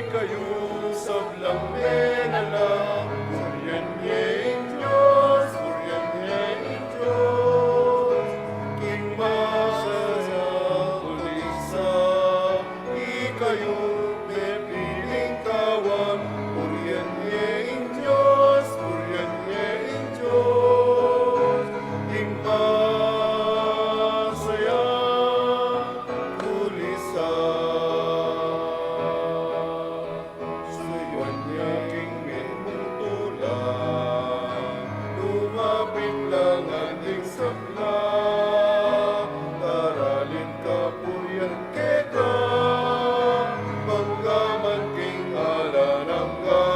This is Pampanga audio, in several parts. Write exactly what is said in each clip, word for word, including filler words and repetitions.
Ikayu sablang menalang, purian ye ing Dios, purian ye ing Dios, king masayang kulisa. Ikayu mepiling kawan, purian ye ing Dios, purian ye ing Dios, king masayang kulisa. Suyuan ya king mitmung tula, lumapit la ngan ding sabla, daralin kapurian keka, bangga man king alang angga,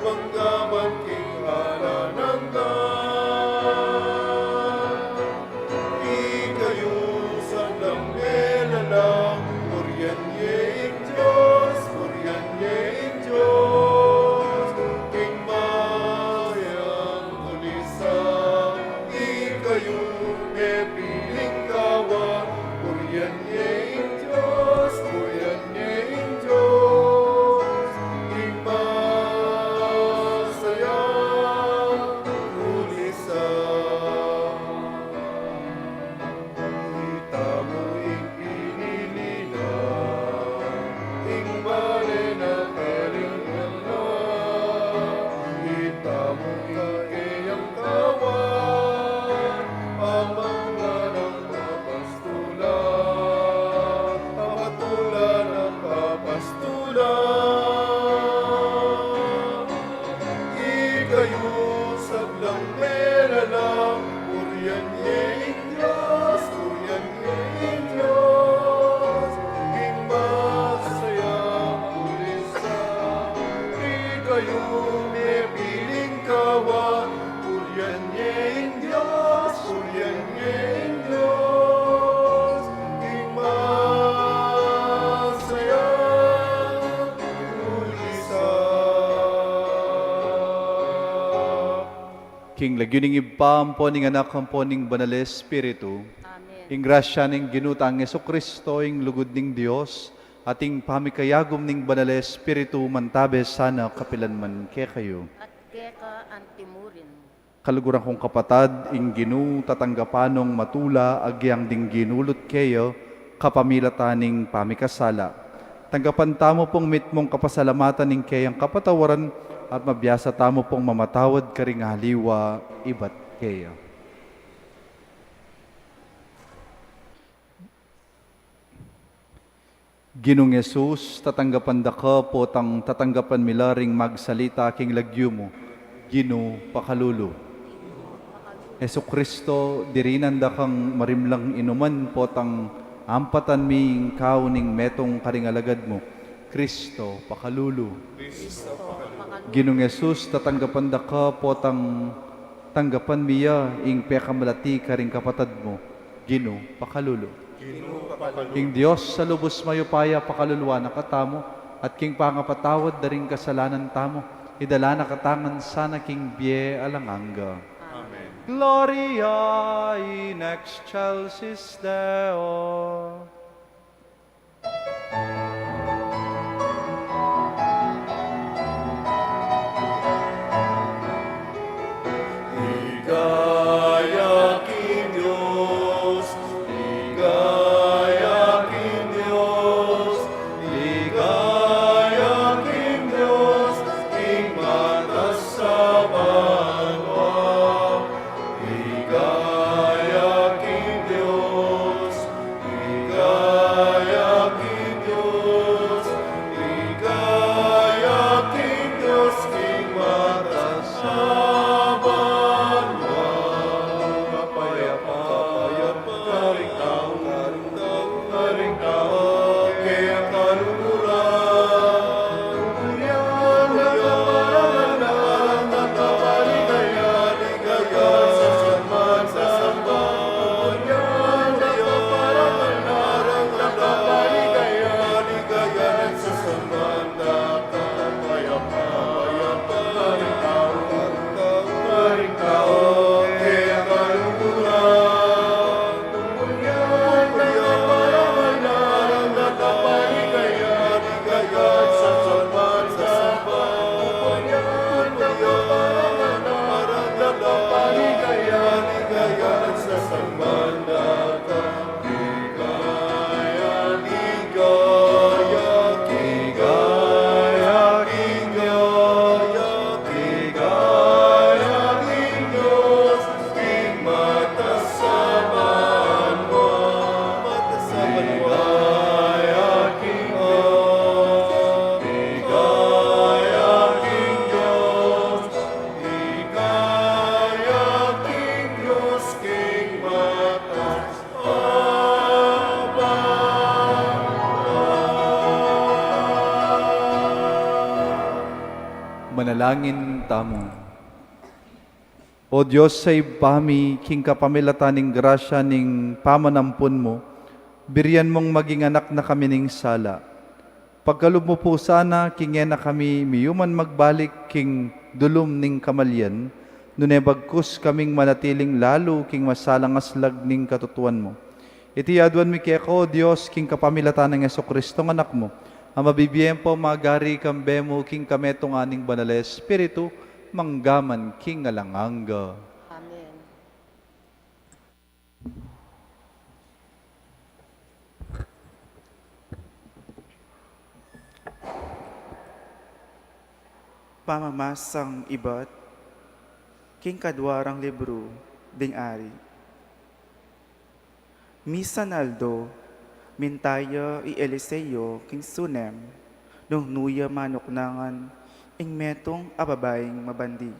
bangga man king alang angga. Ikayu sablang menalang, purian ye ing Dios, purian ye ing Dios, king masayang kulisa. Ikayu mepiling kawan, purian ye ing Dios, purian ye ing Dios, king masayang kulisa. Itamu ing pinili na, ing bale na kalinga na. Itamu ing keyang kawan, pamanganang papastula, papastula, papastula. Ikayu sablang menalang, purian ye ing Dios, purian ye ing Dios, king masayang kulisa. Ikayu mepiling kawan, purian ye ing Dios, purian ye ing Dios, king masayang kulisa. King lagyu ning Ibpa, ampo ning Anak, ampo ning Banal Espiritu. Amen. Ing grasya ning Ginu tang Jesucristo, ing lugud ning Dios, at ing pamikayagum ning Banal Espiritu, mantabe sana kapilan man kekayu. At keka antimurin. Kaluguran kung kapatad, ing Ginu tatanggapan nong matula agyang ding ginulut keya kapamilatan ning pamikasala. Tanggapan tamu pung mitmung kapasalamatan ning keyang kapatawaran at mabiasa tamu pung mamatawad karing aliwa ibat keya. Ginung Jesus, tatanggapan da ka potang tatanggapan mi la ring magsalita king lagyu mu. Ginu, pakalulu. Jesucristo, dirinan da kang marimlang inuman potang ampatan mi ing kaun ning metung karing alagad mu. Cristo, pakalulu. Ginung Jesus, tatanggapan da ka potang tanggapan mi ya ing pekamalati karing kapatad mu. Ginu, pakalulu. Ing Dios a lubus mayupaya pakaluluan na katamu, at king pangapatawad da ring kasalanan tamu, idala na katamu ngan sana king bie alang angga. Amen. Gloria in excelsis Deo. Ligaya king Dios, ligaya king Dios, ligaya king Dios, king matas a banua. Ligaya king Dios, ligaya king Dios. Langin tamu. O Dios a Ibpa mi, king kapamilatan ning grasya ning pamanampun mu, birian mung maging anak na kami ning sala. Pagkalub mu pu sana, king e na kami miyuman magbalik king dulum ning kamalian, nune bagkus kaming manatiling lalu king masalang aslag ning katutuan mu. Iti aduan mi keka, O Dios, king kapamilatan nang Jesucristo, Anak mu, a mabibie ampon magari kambe mu king kametungan ning Banal a Espiritu, mangga man king alang angga. Amen. Pamamasang ibat king kadwa rang libru ding Ari. Misan aldo, minta ya i Eliseo king Sunem, nung nu ya manuknangan ing metung a babaing mabandi.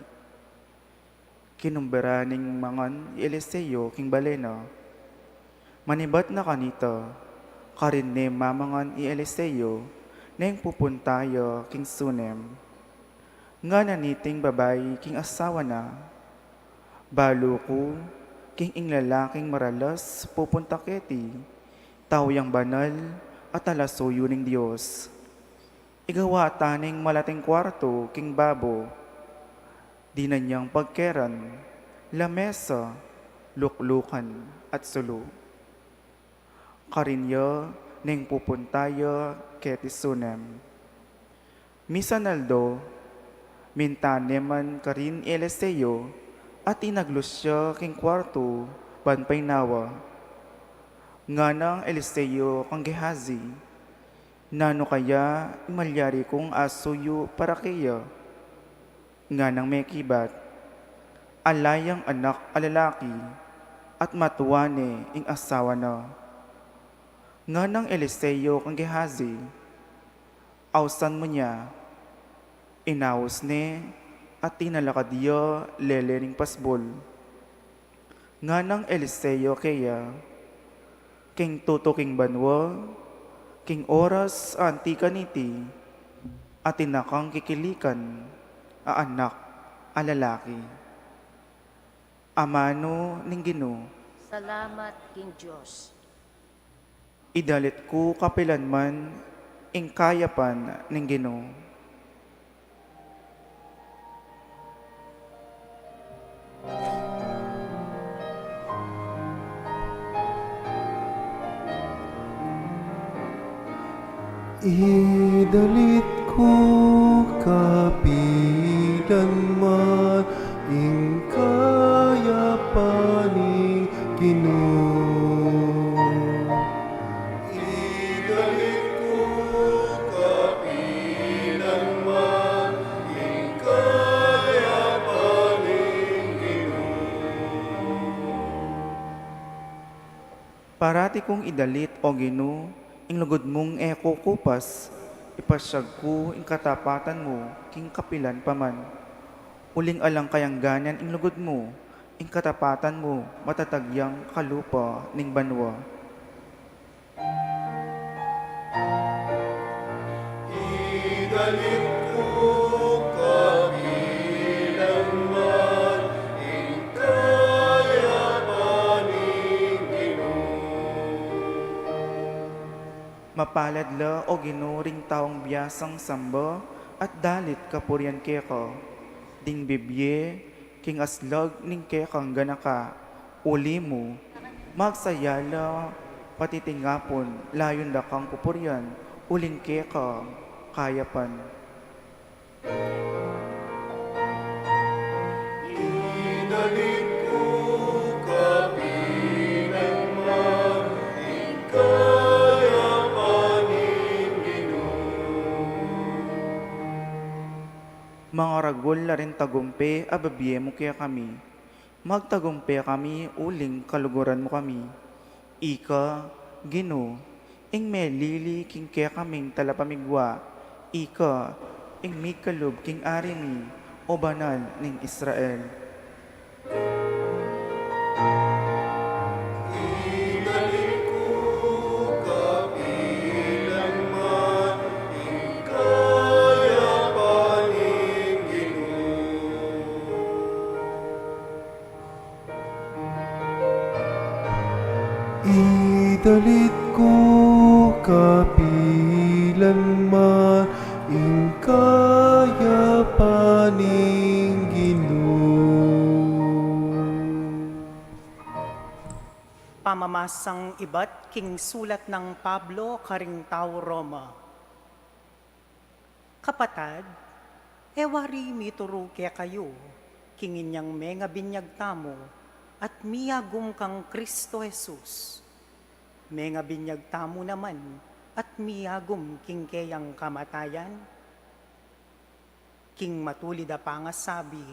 Kinumberan ning mangan i Eliseo king bale na. Manibat na kanita, karin ne mamangan i Eliseo neng pupunta ya king Sunem. Ngana niting babai king asawa na, "Balu ku, king ing lalaking maralas pupunta keti, tau yang banal at talasuyu ning Dios. Igawa ta neng malating kuartu king babo, dinan yang pagkeran, lamesa, luklukan, at sulu." Karin ya neng pupunta ya keti Sunem. Misan aldo, minta ne man karin i Eliseo at inaglus ya king kuartu ban painawa. Nganang Eliseo kang Gehazi, "Nanu kaya ing malyari kung asuyu para keya?" Nganang mekibat, "Ala yang anak a lalaki, at matua ne ing asawa na." Nganang Eliseo kang Gehazi, "Ausan mu ne." Inaus ne, at tinalakad ya lele ning pasbul. Nganang Eliseo keya, "King tutuking banua, king oras a anti kaniti, atin na kang kikilikan a anak a lalaki." Amanu ning Ginu. Salamat king Dios. Idalit ku kapilan man ing kayapan ning Ginu. Idalit ku kapilan man ing kayapan ning Ginu. Idalit ku kapilan man ing kayapan ning Ginu. Parati kung idalit, O Ginu, ing lugud mung e kukupas, ipasyag ku ing katapatan mu king kapilan pa man. Uling alang kayangganan ing lugud mu, ing katapatan mu matatag yang kalupa ning banua. Idalit ku kapilan man ing kayapan ning Ginu. Mapalad la, O Ginu, ring taung biasang samba at dalit kapurian keka. Ding bibie king aslag ning kekang ganaka, uli mu, magsaya la patitingapun, layun da kang pupurian, uling keka kayapan. Idalit ku kapilan man ing kayapan ning Ginu. Mangaragul la ring tagumpe a bibie mu kekami. Magtagumpe kami uling kaluguran mu kami. Ika, Ginu, ing melili king kekaming talapamigwa. Ika ing mikalub king ari mi, O Banal ning Israel. Idalit ku kapilan man ing kayapan ning Ginu. Idalit ku kapilan man ing kayapan ning Ginu. Pamamasang ibat king sulat nang Pablo karing tau Roma. Kapatad, e wari mituru kekayu king inyang mengabinyag tamu at miyagum kang Kristo Jesus. Mengabinyag tamu naman at miyagum king keyang kamatayan? King matulid a pangasabi,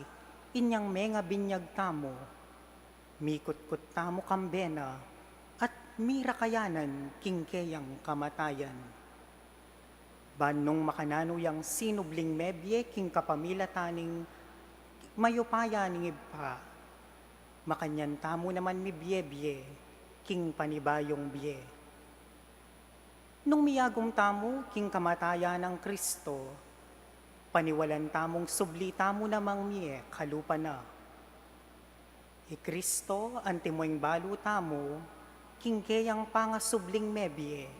inyang mengabinyag tamu, mikutkut tamu kambe na at mirakayanan king keyang kamatayan. Ban nung makananu yang sinubling mebie king kapamilatan ning mayupaya ning Ibpa, makanyan tamu naman mibie-bie king panibayung bie. Nung miyagum tamu king kamatayan nang Kristo, paniwalan tamung subli tamu namang mie kalupa na. I Kristo, antimo ing balu tamu, king keyang pangasubling mebie,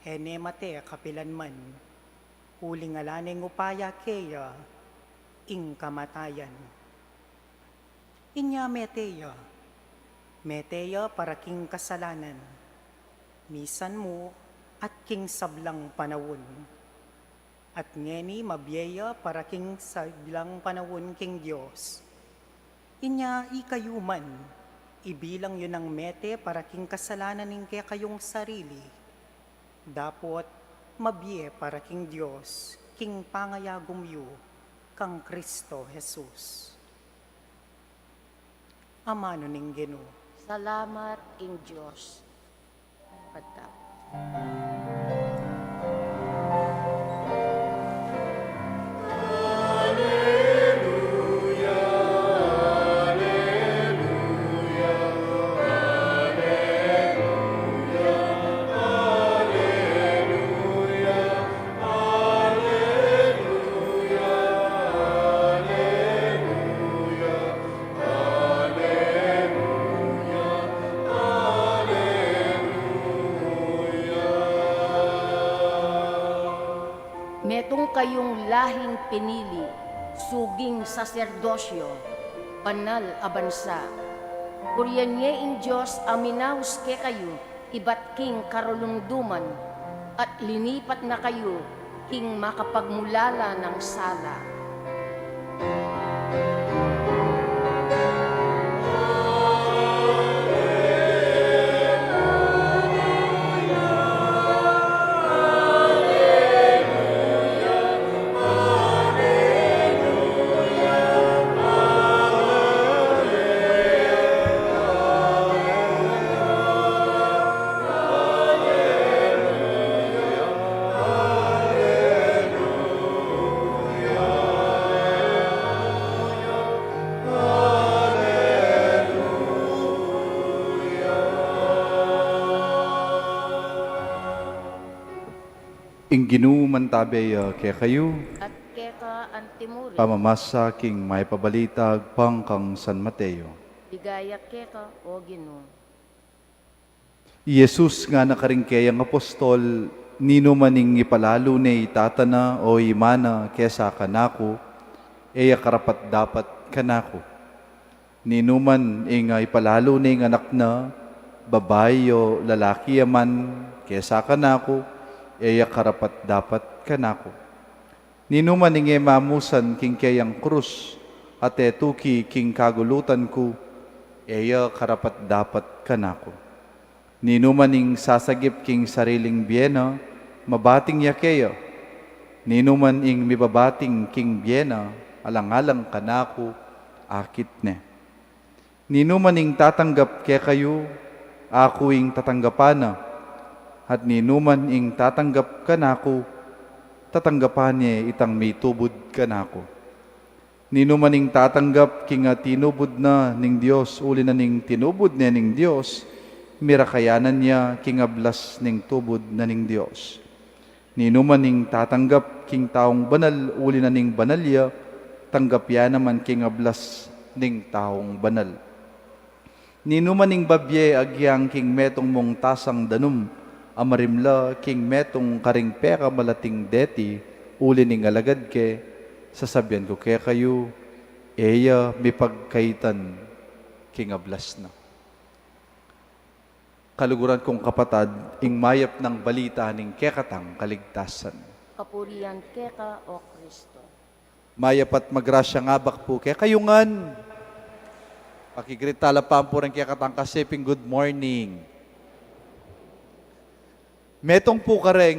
e ne mate kapilan man, uling ala neng upaya keya ing kamatayan. Inya mete ya, mete ya para king kasalanan, misan mu at king sablang panaun. At ngeni mabie ya para king sablang panaun king Dios. Inya ikayu man, ibilang yu nang mete para king kasalanan ning kekayung sarili, dapot mabie para king Dios king pangayagum yu kang Kristo Jesus. Amanu ning Ginu. Salamat king Dios. Pagka. Metung kayung lahing pinili, suging saserdosyo, banal a bansa. Purian ye ing Dios a minaus kekayu, ibat king karunduman, at linipat na kayu king makapagmulala nang sala. Ing Ginu mantabe ya kekayu. At keka antimurin. Pamamasa king Mayap a Balita agpang kang San Mateo. Ligaya keka, O Ginu. I Jesus ngana karing keyang apostol, ninuman ing ipalalu ne i tata na o i ima na kesa kanaku, e ya karapat-dapat kanaku. Ninuman ing ipalalu ne ing anak na, babai o lalaki ya man, kesa kanaku, e ya karapat-dapat kanaku. Ninuman ing e mamusan king keyang krus, at e tuki king kagulutan ku, e ya karapat-dapat kanaku. Ninuman ing sasagip king sariling bie na, mabating ya keya. Ninuman ing mibabating king bie na, alang-alang kanaku, akit ne. Ninuman ing tatanggap kekayu, aku ing tatanggapan na, at ninuman ing tatanggap kanaku, tatanggapan ne itang mitubud kanaku. Ninuman ing tatanggap king tinubud na ning Dios uli na ning tinubud ne ning Dios, mirakayanan ya king ablas ning tubud na ning Dios. Ninuman ing tatanggap king taung banal uli na ning banal ya, tanggap ya naman king ablas ning taung banal. Ninuman ing babie agyang king metung mung tasang danum, a marimla king metung karing pekamalating deti, uli ning alagad ke, sasabian ku kekayu, e ya mipagkaitan king ablas na. Kaluguran kung kapatad, ing mayap nang balita ning kekatang kaligtasan. Kapurian keka, O Kristo. Mayap at magrasyang abak pu kekayu ngan. Pakigreet tala pa pu reng kekatang kasiping good morning. Metung pu kareng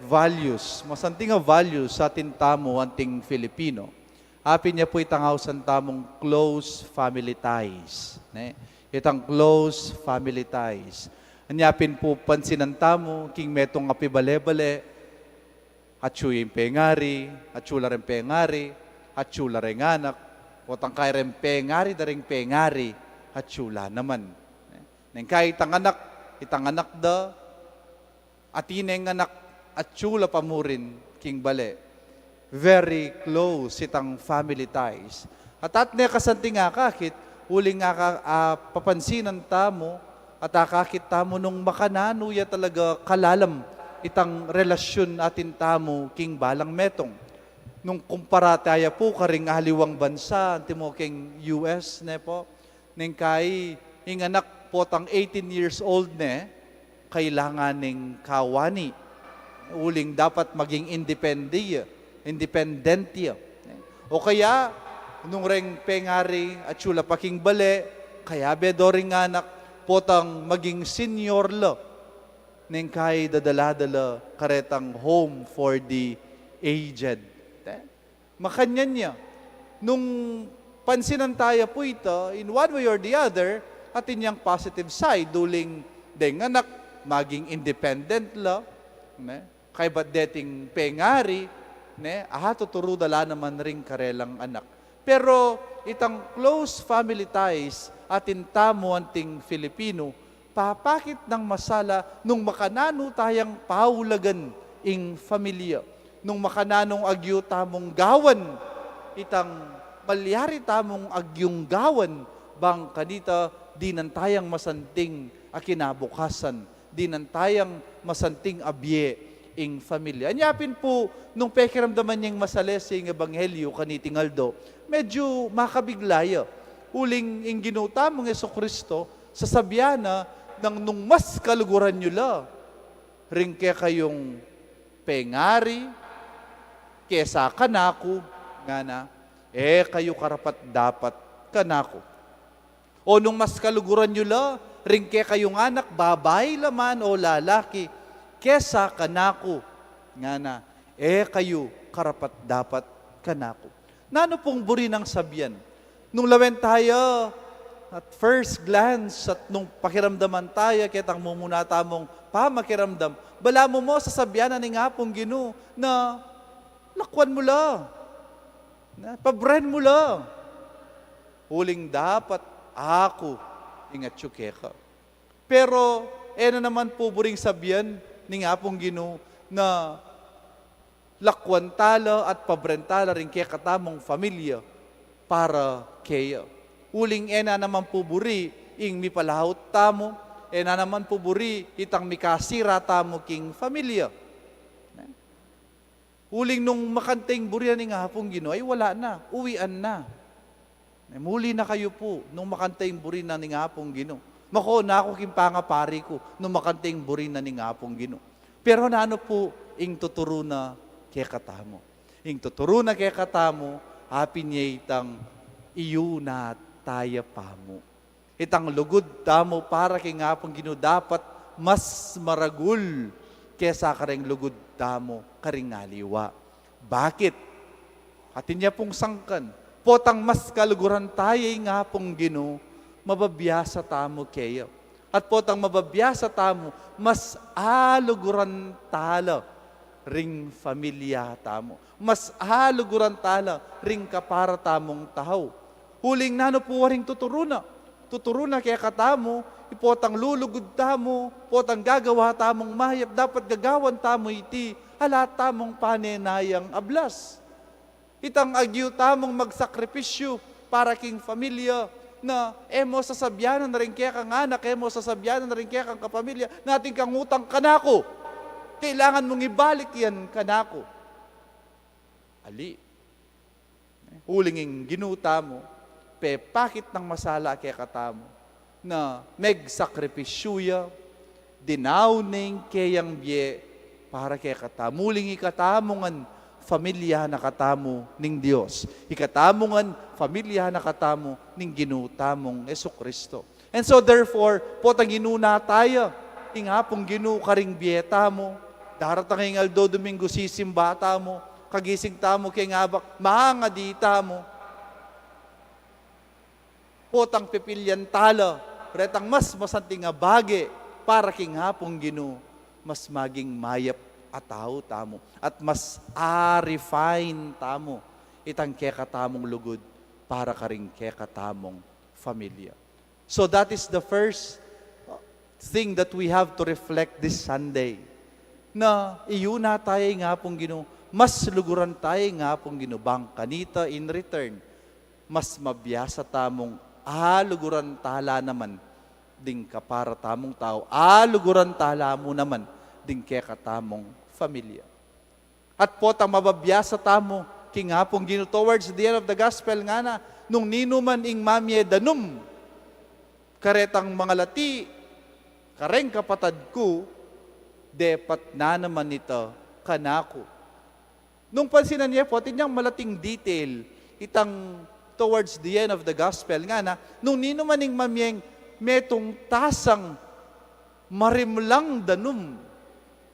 values, masanting a values atin tamu anting Filipino. Apin ya pu itang ausan tamung close family ties, ne? Itang close family ties. Anya pin pu pansinan tamu, king metung a pibale-bale, atyu ya ing pengari, atyu la reng pengari, atyu la reng anak, o tangkay reng pengari da reng pengari, atyu la naman. Neng kaya itang anak, itang anak da, atin neng anak, atyu la pa murin king bale. Very close itang family ties. At at ne kasanting akakit, uling aka-, a, papansinan tamu, at akakit tamu nung makananu ya talaga kalalam itang relasyun atin tamu king balang metung. Nung kumpara taya pu karing aliwang bansa, antimo king U S, ne pu, neng kaya ing anak potang eighteen years old ne, kailangan neng kawani. Uling dapat maging independe-, independent ya. O kaya, nung reng pengari atyu la pa king bale, kayabe do ring anak, potang maging senior la. Neng kaya dadala-dala karetang home for the aged. Te? Makanyan ya. Nung pansinan taya pu ita, in one way or the other, atin yang positive side, uling deng anak, maging independent la, ne? Kaybat deting pengari, ne? Aha, tuturu da la naman ring karelang anak. Pero itang close family ties, atin tamu anting Filipino, papakit nang masala nung makananu tayang paulagan ing familia. Nung makananung agyu tamung gawan, itang malyari tamung agyung gawan, bang kanita dinan tayang masanting a kinabukasan, dinan tayang masanting a bie ing familia. Anya pin pu, nung pekiramdaman yang masalese ing ebanghelyo kaniting aldo, medyu makabigla ya. Uling ing Ginu tamung Jesucristo, sasabian na nang nung mas kaluguran yu la ring kekayung pengari kesa kanaku, ngana, e kayu karapat-dapat kanaku. O nung mas kaluguran yu la ring kekayung anak, babai la man o lalaki, kesa kanaku, ngana, e kayu karapat-dapat kanaku. Nanu pung buri nang sabian? Nung lawen taya, at first glance, at nung pakiramdaman taya, ketang mumuna tamung pamakiramdam, balamu mu sasabian na ning Apung Ginu na lakwan mu la, na pabren mu la. Uling dapat aku ing atyu keka. Pero e na naman pu buring sabian ning Apung Ginu na lakwan tala at pabren tala ring kekatamung familia para keya. Uling e na naman pu buri ing mipalaut tamu, e na naman pu buri itang mikasira tamu king familia. Uling nung makanting buri na ning Apung Ginu, ay wala na, uwian na. Muli na kayu pu, nung makanting buri na ning Apung Ginu. Mako na aku king pangapari ku, nung makanting buri na ning Apung Ginu. Pero nanu pu ing tuturu na kekatamu? Ing tuturu na kekatamu, apin ya itang iyuna taya pamu. Itang lugud tamu para king Apung Ginu dapat mas maragul kesa kareng lugud tamu karing aliwa. Bakit? Atin ya pung sangkan. Potang mas kaluguran taya ing Apung Ginu, mababiasa tamu keya. At potang mababiasa tamu, mas aluguran tala ring familia tamu. Mas aluguran tala ring kapara tamung tau. Uling nanu pu waring tuturu na? Tuturu na kekatamu, ipotang lulugud tamu, potang gagawa tamung mayap, dapat gagawan tamu iti ala tamung panenayang ablas. Itang agyu tamung magsakripisyu para king familia, na e mo sasabyan na ring kekang anak, e mo sasabyan na ring kekang kapamilya, na atin kang utang kanaku. Kailangan mung ibalik yan kanaku. Ali. Uling ing Ginu tamu, pepakit nang masala kekatamu, na megsakripisyu ya, dinaun ne ing keyang bie para kekatamu. Uling ikatamu ngan familya na katamu ning Dios. Ikatamu ngan familya na katamu ning Ginu tamung Jesucristo. And so therefore, potang inuna taya ing Apung Ginu karing bie tamu, daratang ing aldo Domingo sisimba tamu, kagising tamu keng abak, mangadi tamu. Potang pipilyan tala retang mas masanting a bage para king Apung Ginu, mas maging mayap a tau tamu, at mas a-refine tamu itang kekatamung lugud para karing kekatamung familia. So that is the first thing that we have to reflect this Sunday. Na iyuna taya ing Apung Ginu, mas luguran taya ing Apung Ginu, bang kanita in return, mas mabiasa tamung aluguran tala naman ding kapara tamung tau, aluguran tala mu naman ding kekatamung familia. At potang mababiasa tamu king Apung Ginu towards the end of the gospel ngana, nung ninuman ing mamie danum karetang mangalati kareng kapatad ku, depat na naman ita kanaku. Nung pansinan ye pu, atin yang malating detail itang towards the end of the gospel ngana, nung ninuman ing mamieng metung tasang marimlang danum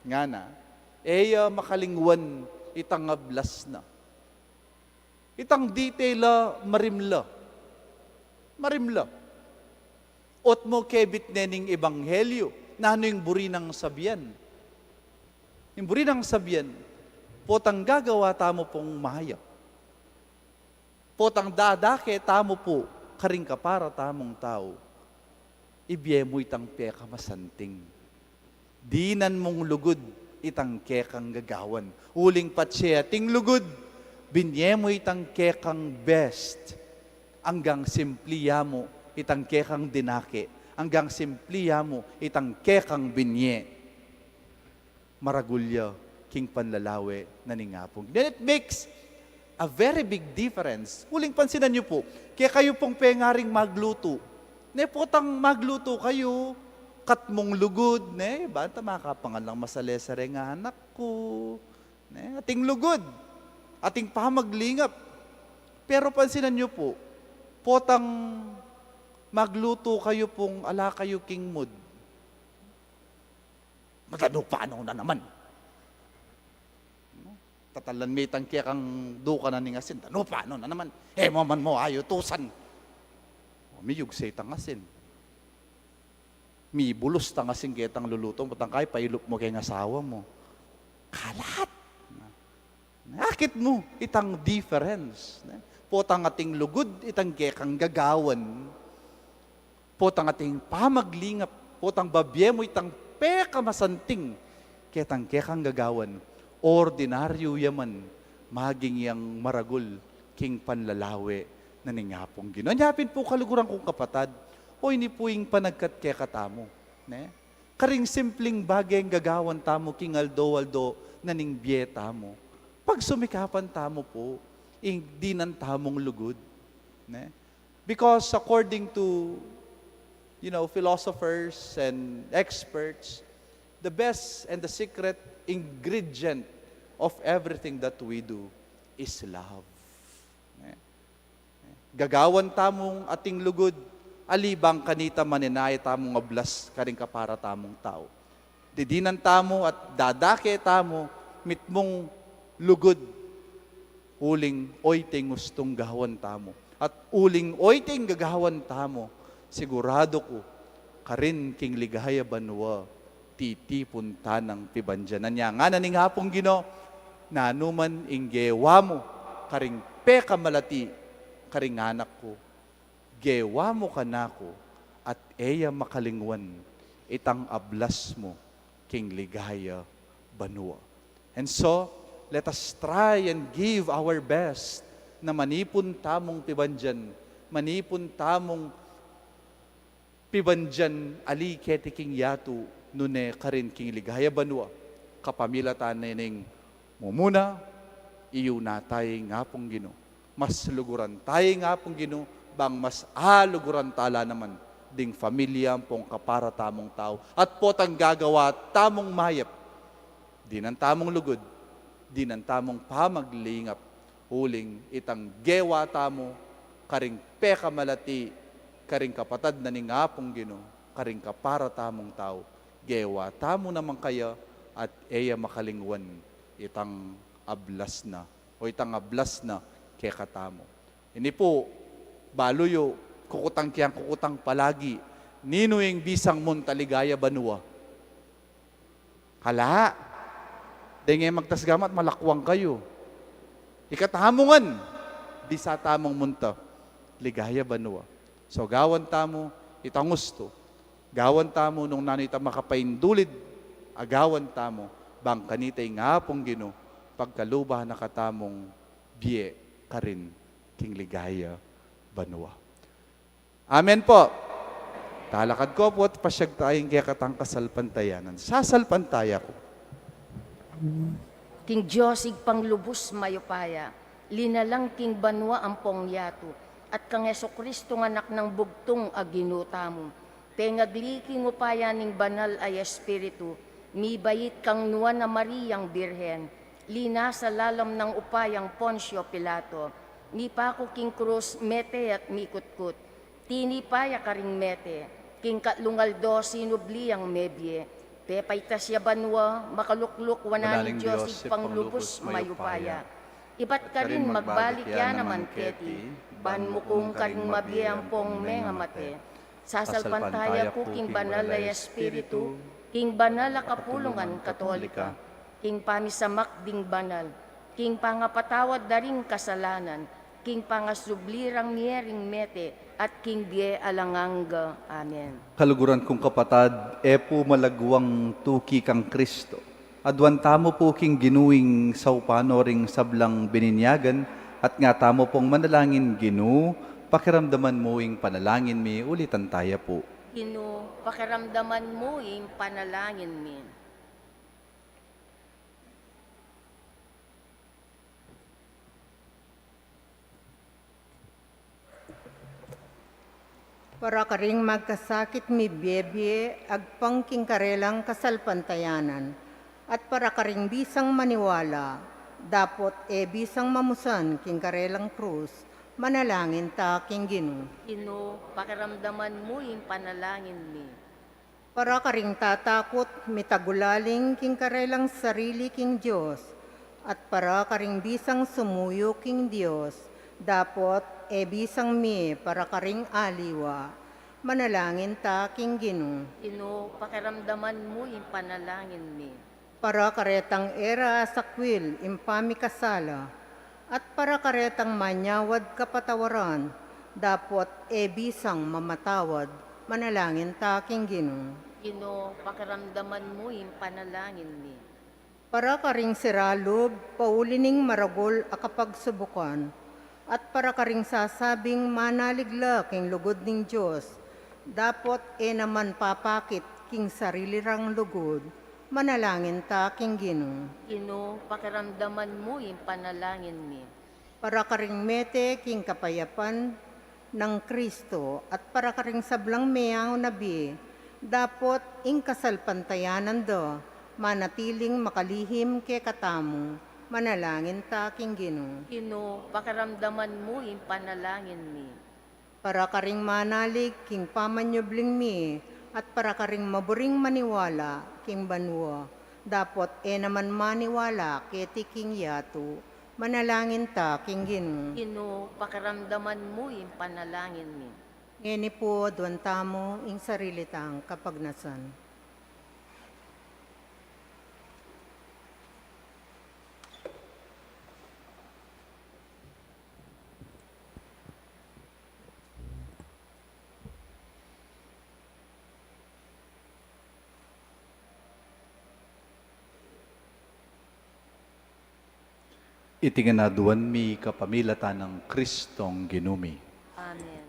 ngana, e ya makalingwan itang ablas na. Itang detail a marimla. Marimla. Ot mo kebit ne ning ebanghelyo, nanu ing buri nang sabian? Ing buri nang sabian, potang gagawa tamu pung mayap, potang dadake tamu pu karing kapara tamung tau, ibie mu itang pekamasanting. Dinan mung lugud itang kekang gagawan. Uling patse ating lugud, binie mu itang kekang best. Anggang simpli ya mu itang kekang dinake. Anggang simpli ya mu itang kekang binie. Maragul ya king panlalawe na ning Apung. Then it makes a very big difference. Uling pansinan yu pu, kekayu pung pengaring maglutu. Ne, potang maglutu kayu, kat mung lugud, ne, banta makapangan lang masale-sale ing anak ku. Ne, ating lugud, ating pamaglingap. Pero pansinan yu pu, potang maglutu kayu pung ala kayu king mood. Matanupa no na naman. Tatalan me itang kekang dukanan ning asin. Tanupa no na naman. E mo man mu ayutusan. O, miyugse itang asin. Mibulus itang asin ketang lulutu mu, potang kaya pailup mu keng asawa mu. Kalat. Akit mu itang difference, ne? Potang ating lugud itang kekang gagawan, potang ating pamaglingap, potang babie mu itang pekamasanting ketang kekang gagawan, ordinaryu ya man maging yang maragul king panlalawe na ning Apung Ginu. Anya pin pu, kaluguran kung kapatad, o ini pu ing panagkat kekatamu, ne? Karing simpling bageng gagawan tamu king aldo-aldo na ning bie tamu, pagsumikapan tamu pu ing dinan tamung lugud, ne? Because according to, you know, philosophers and experts, the best and the secret ingredient of everything that we do is love. Ne? Gagawan tamung ating lugud, ali bang kanita maninaya tamung ablas karing kapara tamung tau. Didinan tamu at dadake tamu mitmung lugud, uling oyting ustung gawan tamu. At uling oyting gagawan tamu, siguradu ku, karin king ligaya banua, titipun tanang pibandian. Anya ngana ning Apung Ginu, nanu man ing gewa mu karing pekamalati karing anak ku, gewa mu kanaku, at e ya makalingwan itang ablas mu king ligaya banua. And so, let us try and give our best na manipun tamung pibandian Manipun tamung pibandian ali keti king yatu, nune karin king ligaya banua. Kapamilatan ne ning mumuna, iyuna taya ing Apung Ginu. Mas luguran taya ing Apung Ginu, bang mas aluguran tala naman ding familia ampong kapara tamung tau. At potang gagawa tamung mayap, dinan tamung lugud, dinan tamung pamaglingap, uling itang gewa tamu karing pekamalati, karing kapatad na ning Apung Ginu, karing kapara tamung tau, gewa tamu naman kaya at e ya makalingwan itang ablas na, o itang ablas na kekatamu. Ini pu, balu yu, kukutang kiyang kukutang palagi, ninu ing bisang munta ligaya banua? Ala, deng e magtasgamat, malakwang kayu. Ikatamu ngan, bisa tamung munta ligaya banua. So, gawan tamu itang ustu. Gawan tamu nung nanu itang makapaindulid, agawan tamu, bang kanita ing Apung Ginu pagkaluban na katamung bie karin king ligaya banua. Amen pu. Talakad ko pu at pasiag taya ing kekatang kasalpantayanan. Sasalpantaya ku king Dios Ibpang lubus mayupaya, linalang king banua ampong yatu, at kang Jesucristong Anak nang bugtung a Ginu tamu, pengagli king upaya ning Banal a Espiritu, mibait kang Nuan a Mariang Birhen, linasa lalam nang upayang Poncio Pilato, mipaku king krus, mete at mikutkut, tinipa ya karing mete, king katlung aldo sinubli yang mebie, pepaitas ya banua, makalukluk wanan ning Dios Ibpang lubus mayupaya. Ibat karin magbalik ya naman keti, ban mukung karing mabie ampong mengamate. Sasalpantaya ku king Banal a Espiritu, king banal a kapulungan Katolika, king pamisamak ding banal, king pangapatawad da ring kasalanan, king pangasubli rang mie ring mete, at king bie alang angga. Amen. Kaluguran kung kapatad, e pu malagwang tuki kang Kristo. Aduan tamu pu king Ginu ing saupan no ring sablang bininyagan, at nga tamu pung manalangin, Ginu, pakiramdaman mu ing panalangin mi, ulitan taya pu. Ginu, pakiramdaman mu ing panalangin mi. Para karing magkasakit mibie-bie agpang king karelang kasalpantayanan, at para karing bisang maniwala, dapot e bisang mamusan king karelang krus, manalangin ta king Ginu. Ginu, pakiramdaman mu ing panalangin mi. Para karing tatakut mitagulaling king karelang sarili king Dios, at para karing bisang sumuyu king Dios, dapot e bisang mie para karing aliwa, manalangin ta king Ginu. Ginu, pakiramdaman mu ing panalangin mi. Para karetang e ra asakwil ing pamikasala, at para karetang manyawad kapatawaran, dapot e bisang mamatawad, manalangin ta king Ginu. Ginu, pakiramdaman mu ing panalangin mi. Para karing sira lub pauli ning maragul a kapagsubukan, at para karing sasabing manalig la king lugud ning Dios, dapot e naman papakit king sarili rang lugud, manalangin ta king Ginu. Ginu, pakiramdaman mu ing panalangin mi. Para karing mete king kapayapan nang Kristo, at para karing sablang meang nabi, dapot ing kasalpantayanan da manatiling makalihim kekatamu, manalangin ta king Ginu. Ginu, pakiramdaman mu ing panalangin mi. Para karing manalig king pamanyubling mi, at para karing maburing maniwala king banua, dapot e naman maniwala keti king yatu, manalangin ta king Ginu. Ginu, pakiramdaman mu ing panalangin mi. Ngeni pu, aduan tamu ing sarili tang kapagnasan. Iti ngan aduan mi kapamilatan nang Kristong Ginu mi. Amen.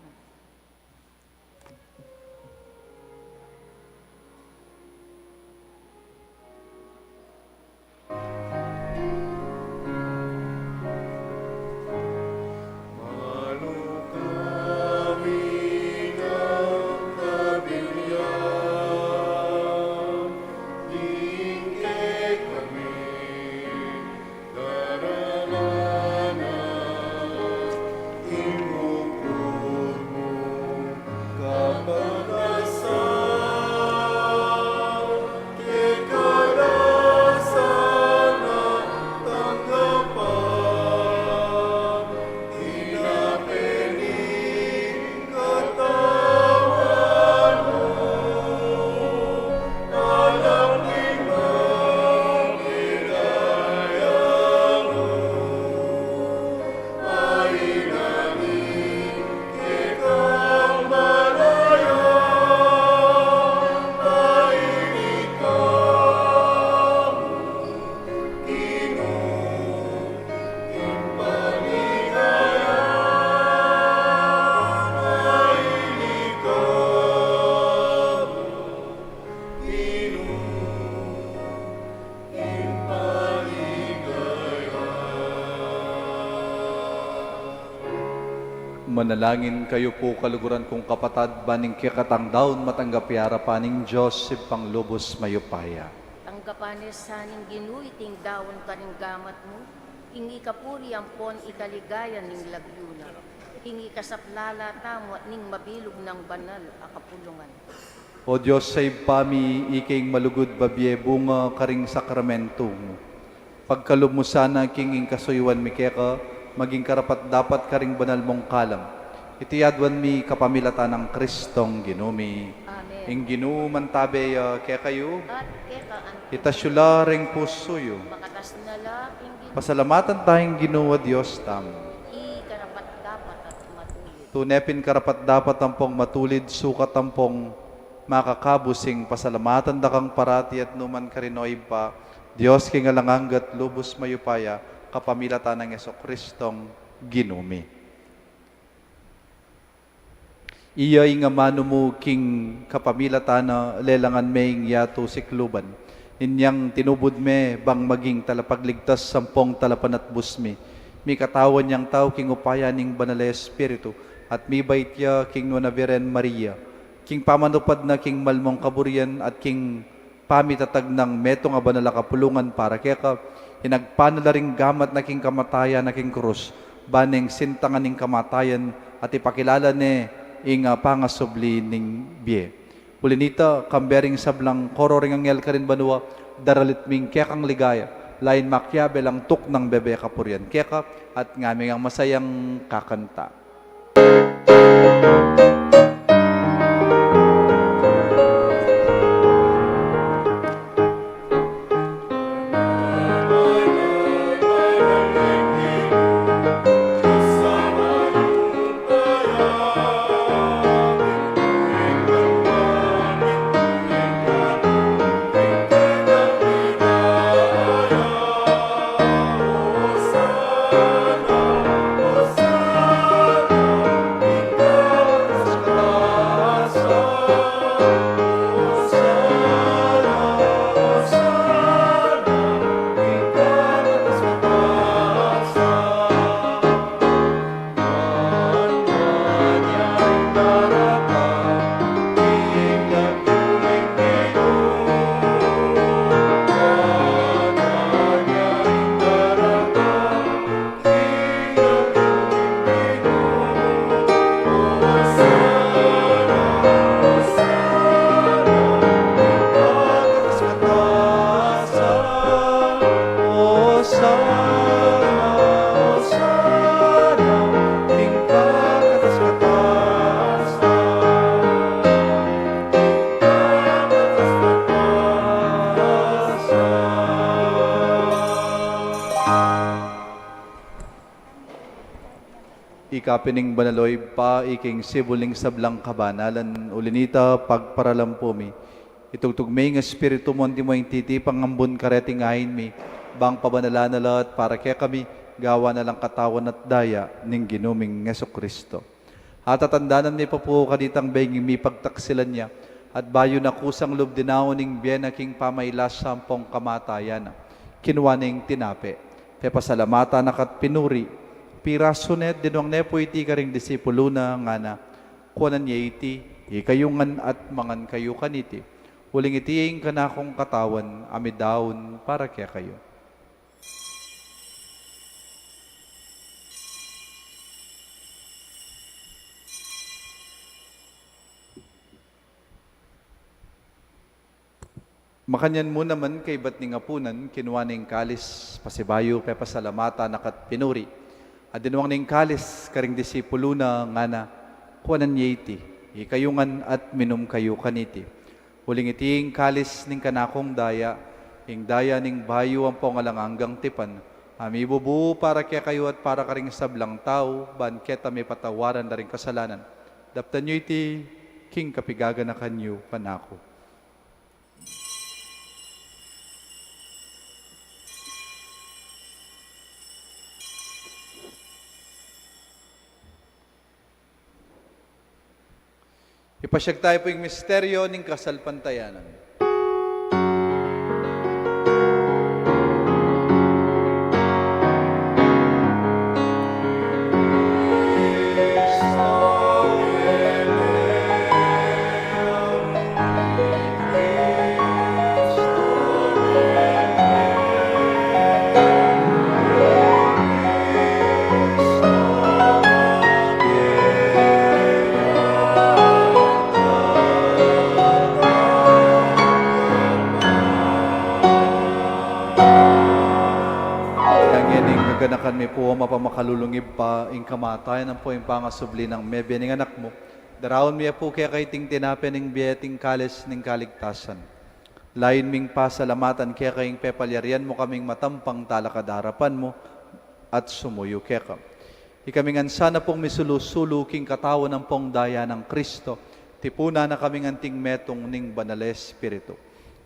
Manalangin kayu pu, kaluguran kung kapatad, ban ing kekatang daun matanggap ya king arapan ning Dios Ibpang lubus mayupaya. Tanggapan na sa ning Ginu iting daun karing gamat mu, ing ikapuri ampon ikaligayan ning lagyu na, ing ikasaplala tamu at ning mabilug nang banal a kapulungan. O Dios a Ibpa mi, ika ing malugud babie bunga karing sakramentu mu. Pagkalub mu sana king ing kasuyuan mi keka, maging karapat-dapat karing banal mung kalam. Iti aduan mi kapamilatan nang Kristong Ginu mi. Amen. Ing Ginu mantabe ya kekayu. At keka anti. Itas yu la ring pusu yu. Makatas na la king Ginu. Pasalamatan taya ing Ginu a Dios tamu. I karapat-dapat at matulid. Tune pin karapat-dapat ampong matulid, sukat ampong makakabus ing pasalamatan da kang parati at nukarin man, O Ibpa, Dios king alang angga at lubus mayupaya, kapamilatan nang Jesukristong Ginu mi. Iya ing amanu mu king kapamilatan na lelangan me ing yatu sikluban. Inyang tinubud me bang maging talapagligtas ampong talapanatbus mi. Mikatawan yang tau king upaya ning Banal a Espiritu, at mibait ya king Nuan a Birhen Maria, king pamanupad na king mal mung kaburian at king pamitatag nang metung a banal a kapulungan para keka, inagpan na la ring gamat na king kamatayan na king krus, ban ing sintangan ning kamatayan at ipakilala ne ing, ah, pangasubli ning bie. Uli nita, kambe ring sablang koro ring anghel karin banua, daralit mi ing kekang ligaya, lain makiabe lang tuknang bebe kapurian keka, at ngami ngang masayang kakanta. Ika pin ing banal, o Ibpa, ika ing sibul ning sablang kabanalan, uli nita pagparalampu mi. Itugtug me ing Espiritu mu anti mo ing titipang ambun kareting ain mi, bang pabanalan na la at para kekami, gawan na lang katawan at daya ning Ginu ming Jesucristo. At tatandanan mi pa pu kanitang bengi mipagtaksilan ya, at bayu na kusang lub dinaun ing bie na king pamailasa ampong kamatayan na, kinua ne ing tinape, pepasalamatan na ka't pinuri, pirasu ne at dinuang ne pu iti karing disipulu na, ngana: Kuanan ye iti, ikayu ngan at mangan kayu kaniti, uling iti ing kanakung katawan a midaun para kekayu. Makanyan mu naman kaybat ning apunan, kinua ne ing kalis, pasibayu pepasalamatan na ka't pinuri, at dinuang ne ing kalis karing disipulu na, ngana: Kuanan ye iti, ikayu ngan at minum kayu kaniti, uling iti ing kalis ning kanakung daya, ing daya ning bayu ampong alang anggang tipan, a mibubu para kekayu at para karing sablang tau, ban keta mipatawaran da ring kasalanan. Daptan yu iti king kapigaganakan yu kanaku. Ipasiag tayu pu ing misteryo ning kasalpantayanan. Ganakan mi pu, O mapamakalulung Ibpa, ing kamatayan ampong pangasubli nang mebie ning Anak mu. Daraun mi pu keka iting tinape ning bie at ing kalis ning kaligtasan. Layun ming pasalamatan keka ing pepalyarian mu kaming matampang talakad king arapan mu at sumuyu keka. Ikami ngan sana pung misulu-sulu king katawan ampong daya nang Kristo, tipunan na kaming anting metung ning Banal a Espiritu.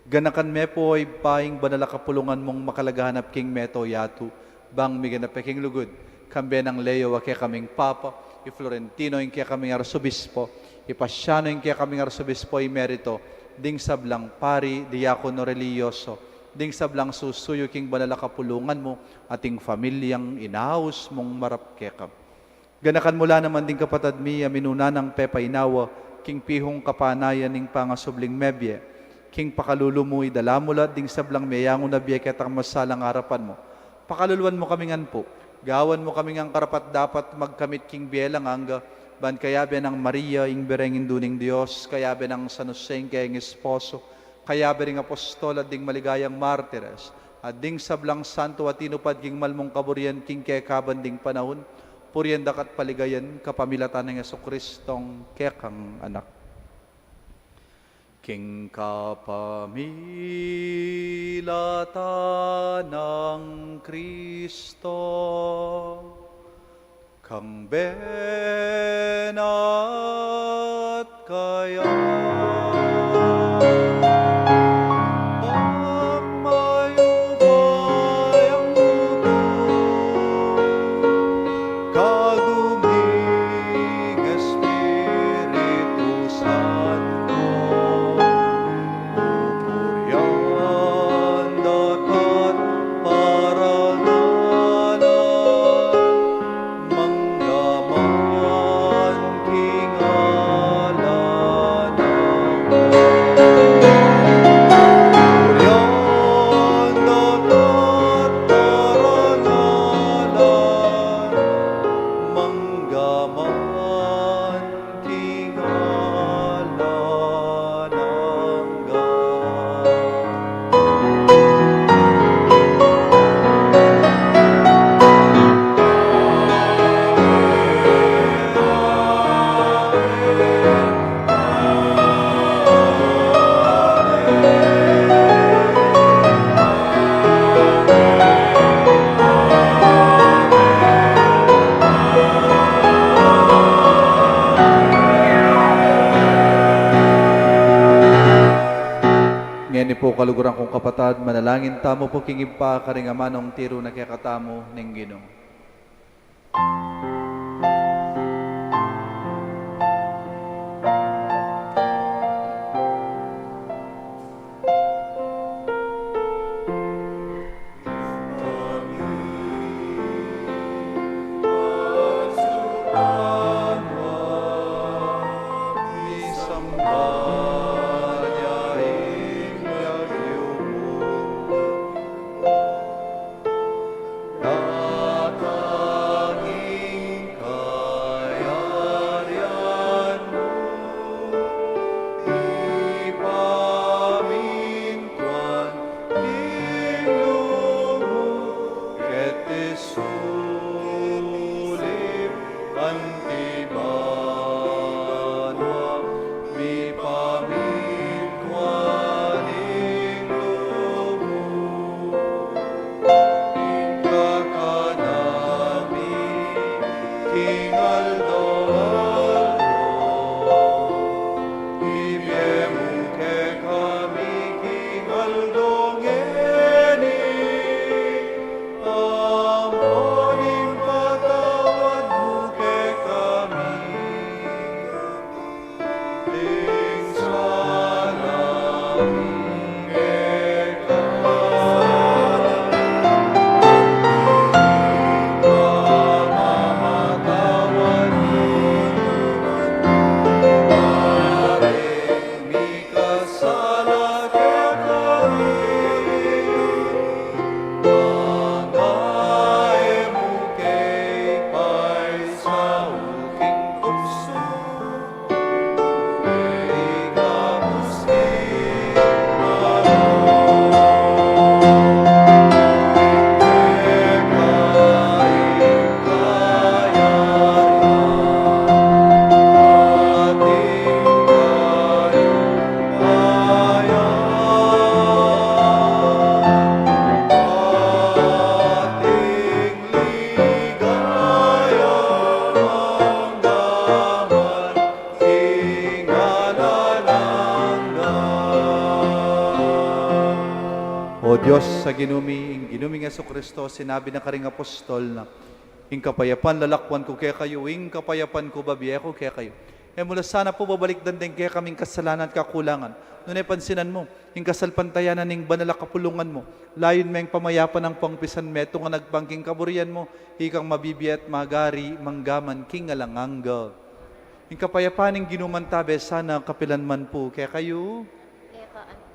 Ganakan me pu, O Ibpa, ing banal a kapulungan mung makalagahanap king mabilug a yatu, bang miganap ya king lugud, kambe nang Leo a kekaming Papa, i Florentino ing kekaming Arsobispo, i Pasiano ing kekaming Arsobispo Emerito, ding sablang pari, diakono, relihiyoso, ding sablang susuyu king banal a kapulungan mu, at ing pamilyang inaus mung marap keka. Ganakan mu la naman ding kapatad mi a minuna nang pepainawa king pihung kapanayan ning pangasubling mebie. King pakalulu mu, idala mu la ding sablang meyangu na bie ketang masalang arapan mu. Pakaluluan mu kami ngan pu. Gawan mu kami ngan karapat-dapat magkamit king bie alang angga, ban kayabe nang Maria, ing Birhen Indu ning Dios, kayabe nang San Jose, ing kayang esposo, kayabe ring apostol at ding maligayang martires, at ding sablang santo a tinupad king mal mung kaburian king kekaban ding panaun, purian da ka at paligayan kapamilatan nang Jesucristong kekang Anak. King kapamilatan nang Kristo, kambe na at kaya, magmayupayang tutu, kagum ning Espiritu Santo, purian da ka at parangalan, mangga man king alang angga. Purian da ka at parangalan, mangga man king alang angga. Ngeni pu, kaluguran kung kapatad, manalangin tamu pu king Ibpa karing amanung tiru na kekatamu ning Ginu. O Dios a Ginu mi, ing Ginu ming Jesucristo, sinabi na karing apostol na, "Ing kapayapan lalakwan ku kekayu, ing kapayapan ku bibie ku kekayu." E mu la sana pu babalikdan deng kekaming kasalanan at kakulangan, nune pansinan mu ing kasalpantayanan ning banal a kapulungan mu. Layun meng pamayapan ang pangpisan metung a nagpang king kaburian mu, ikang mabibie at magari mangga man king alang angga. Ing kapayapan ning Ginu mantabe sana kapilan man pu kekayu.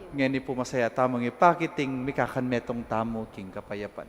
Ngeni pu masaya tamung ipakit ing mikakanmetung tamu king kapayapan.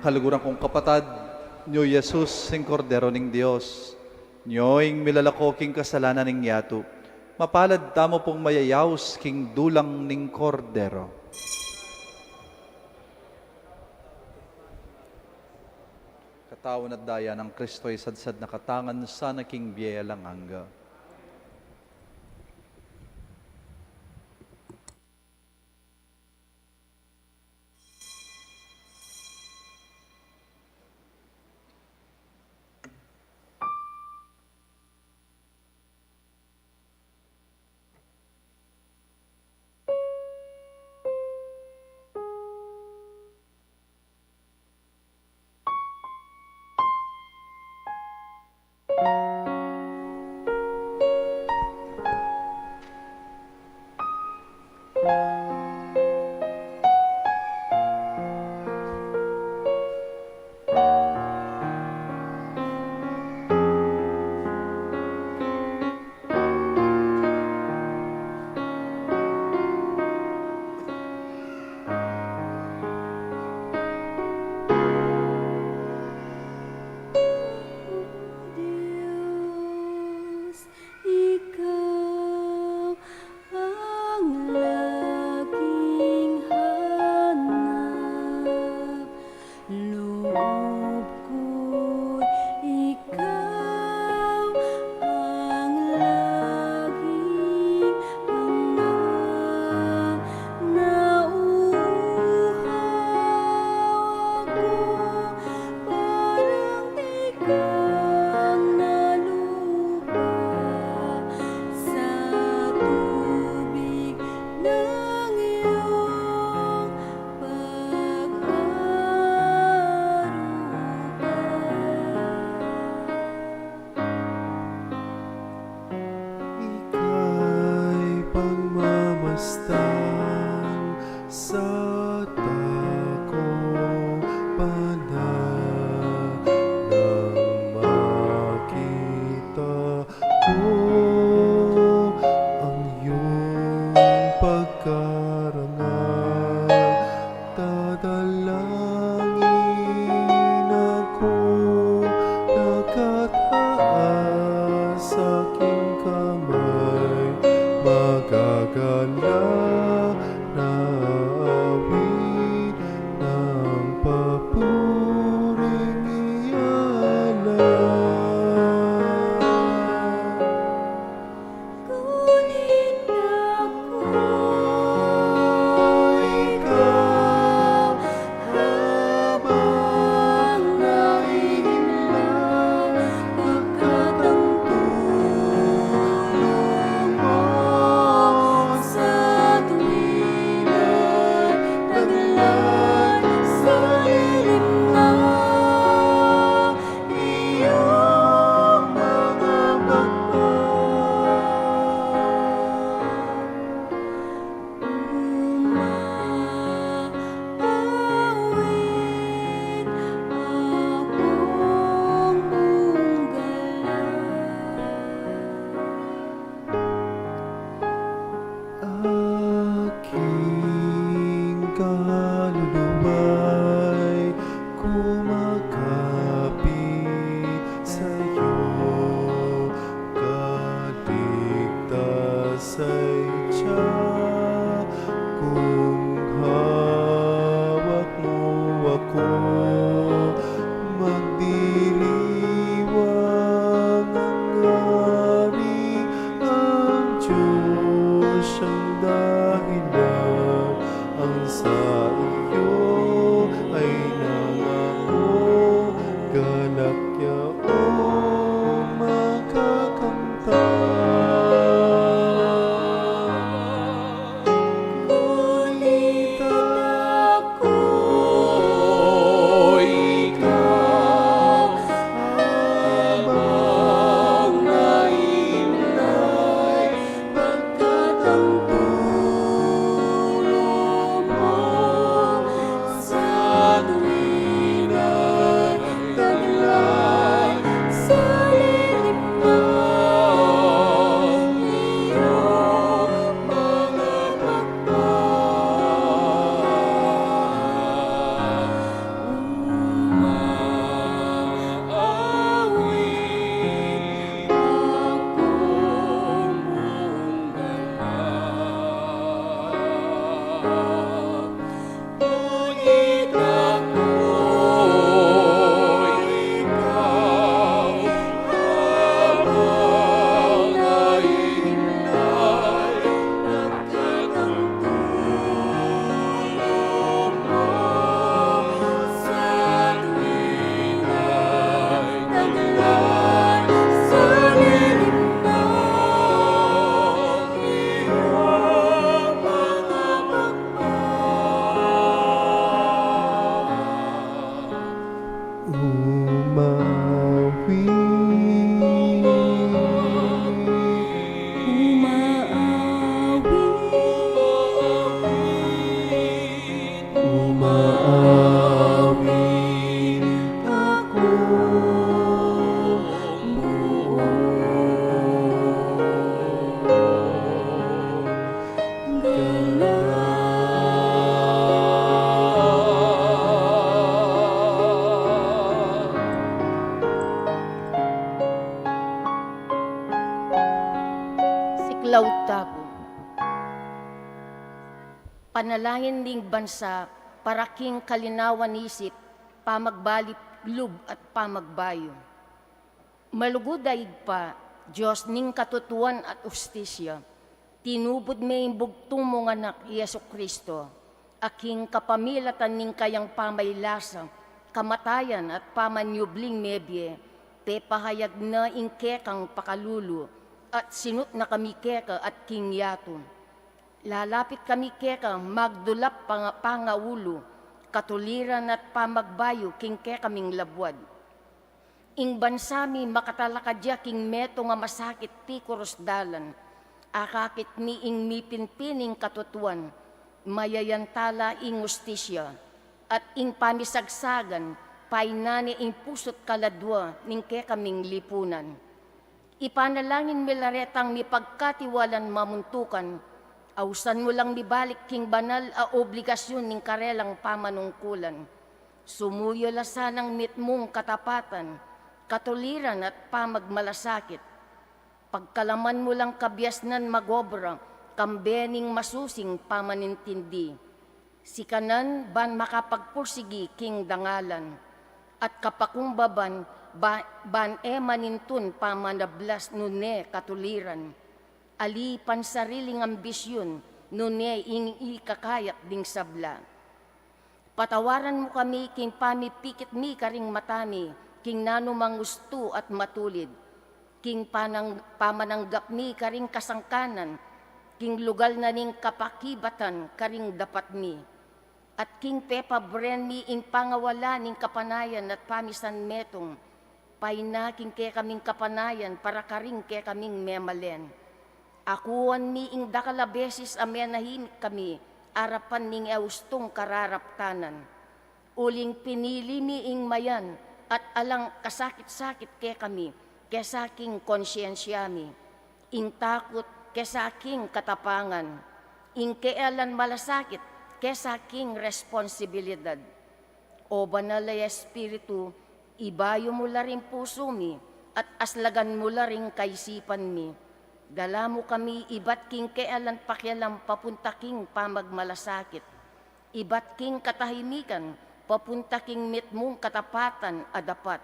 Kaluguran kung kapatad, nyo Jesus, ing Kordero ning Dios, nyo ing milalako king kasalanan ning yatu. Mapalad tamu pung mayayaus king dulang ning Kordero. Katawan at daya nang Kristo, isadsad na katangan sana king bie alang angga. Dios, ikaw ang laging hanap loob ko, ikaw ang laging hanap. Nauuhaw ako, parang tikang na lupa sa tubig ng iyong pag-aruga. Umawit, umawit, umawit akong buo. Siklaud tapu. Panalangin ning bansa para king kalinawan isip, pamagbalik lub at pamagbayu. Malugud a Ibpa, Dios ning katutuan at ustisya, tinubud me ing bugtung mung Anak, i Jesucristo, a king kapamilatan ning kayang pamaylasa, kamatayan at pamanyubling mebie, pepahayag na ing kekang pakalulu, at sinut na kami keka at king yatu. Lalapit kami keka, magdulap panga-, pangaulu, katuliran at pamagbayu king kekaming labuad. Ing bansa mi makatalakad ya king metung a masakit pikurus dalan. Akakit mi ing mipinpin ing katutuan, mayayantala ing ustisya, at ing pamisagsagan, painan ne ing pusu't kaladua ning kekaming lipunan. Ipanalangin mi la retang mipagkatiwalan mamuntukan, ausan mu lang mibalik king banal a obligasyun ning karelang pamanungkulan. Sumuyu la sanang mitmung katapatan, katuliran at pamagmalasakit. Pagkalaman mu lang kabiasnan magobra, kambe ning masusing pamanintindi. Sikanan ban makapagpursigi king dangalan, at kapakumbaban ba-, ban e manintun pamanablas nune katuliran. Ali pansariling ambisyun nune ing ikakayap ding sabla. Patawaran mu kami king pamipikit mi karing mata mi, king nanumang ustu at matulid, king panang-, pamananggap mi karing kasangkanan, king lugal na ning kapakibatan karing dapat mi, at king pepabren mi ing pangawala ning kapanayan at pamisanmetung, paina king kekaming kapanayan para karing kekaming memalen. Akuan mi ing dakal a beses a menahimik kami arapan ning e ustung kararaptanan. Uling pinili mi ing mayan at alang kasakit-sakit kekami kesa king konsyensya mi, ing takut kesa king katapangan, ing kealan malasakit kesa king responsibilidad. O Banal a Espiritu, ibayu mu la ring pusu mi at aslagan mu la ring kaisipan mi. Dala mu kami ibat king kealan pakialam papunta king pamagmalasakit, ibat king katahimikan papunta king mitmung katapatan a dapat,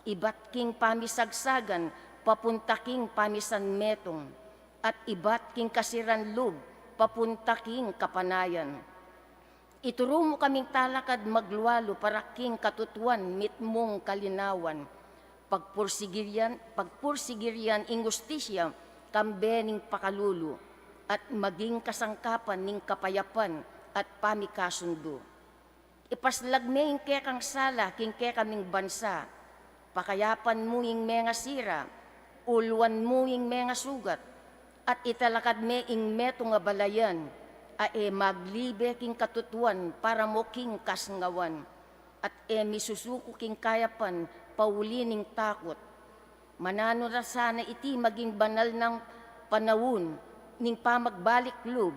ibat king pamisagsagan papunta king pamisanmetung, at ibat king kasiran lub papunta king kapanayan. Ituru mu kaming talakad maglualu para king katutuan mitmung kalinawan, pagpursigirian, pagpursigirian ing ustisya kambe ning pakalulu, at maging kasangkapan ning kapayapan at pamikasundu. Ipaslag me ing kekang sala king kekaming bansa, pakayapan mu ing mengasira, uluan mu ing mengasugat, at italakad me ing metung a balayan a e maglibe king katutuan para mu king kasngawan, at e misusuku king kayapan pauli ning takut. Mananu na sana iti maging banal nang panaun ning pamagbalik lub,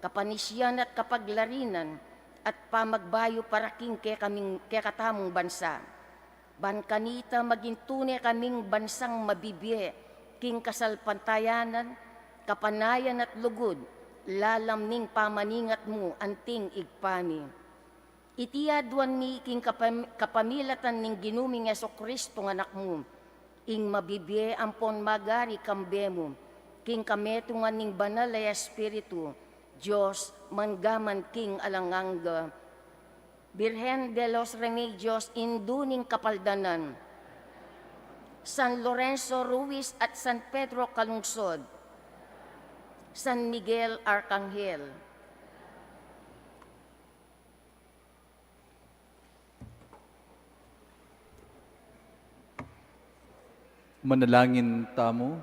kapanisian at kapaglarinan, at pamagbayu para king kekaming, kekatamung bansa. Ban kanita maging tune kaming bansang mabibie king kasalpantayanan, kapanayan at lugud, lalam ning pamaningat mu anting Ibpa mi. Iti aduan mi king kapam-, kapamilatan ning Ginu ming Jesucristo nga Anak mu, ing mabibie ampon magari kambe mu, king kametungan ning Banal a Espiritu, Dios, mangga man king alang angga. Birhen de los Remedios, Indu ning Kapaldanan, San Lorenzo Ruiz at San Pedro Calungsod, San Miguel Arcangel. Manalangin tamu.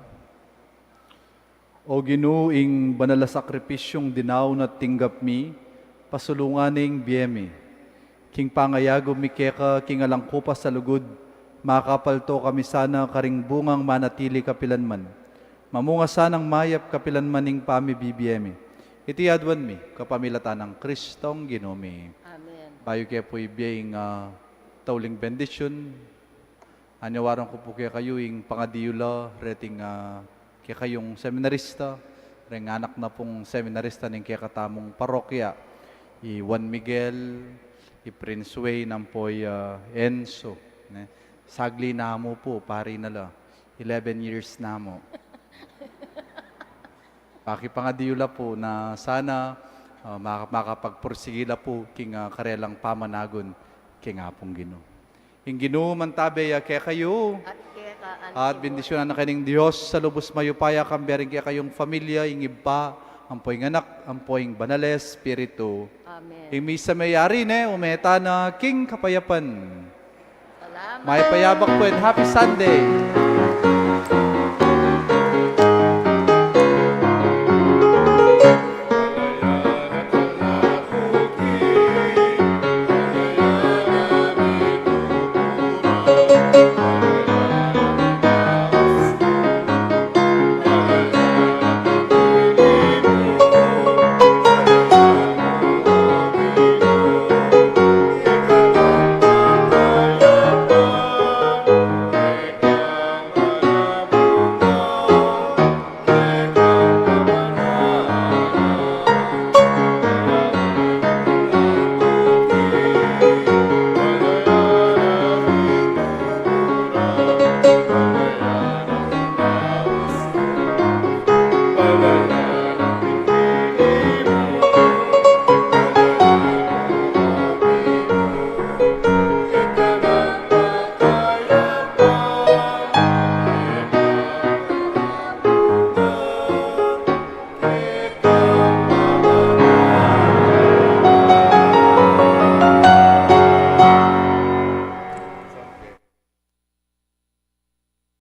O Ginu, ing banal a sakripisyung dinaun at tinggap mi, pasulungan ne ing bie mi. King pangayagum mi keka, king alang kupas a lugud, makapalto kami sana karing bungang manatili kapilanman. Mamunga sanang mayap kapilanman ing pamibibie mi. Iti aduan mi kapamilatan nang Kristong Ginu mi. Amen. Bayu ke pu ibie ing, ah, tauling bendisyun, anyawaran ku pu kekayu ing pangadiu la reting, ah, kekayung seminarista, reng anak na pung seminarista ning kekatamung parokya, i Juan Miguel, i Prince Wayne, ampo i, ah, Enzo, ne? Sagli na mu pu, pari na la. Eleven years na mu. Pakipangadiu la pu na sana, ah, maka-, makapagpursigi la pu king, ah, karelang pamanagun king Apung Ginu. Ing Ginu mantabe ya kekayu. At keka anti. At bendisyunan na kayu ning Dios a lubus mayupaya, kambe ring kekayung familia, ing Ibpa, ampo ing Anak, ampo ing Banal a Espiritu. Amen. Ing misa meyari ne, ume tana king kapayapan. Salamat. Mayap a yabak pu and happy Sunday.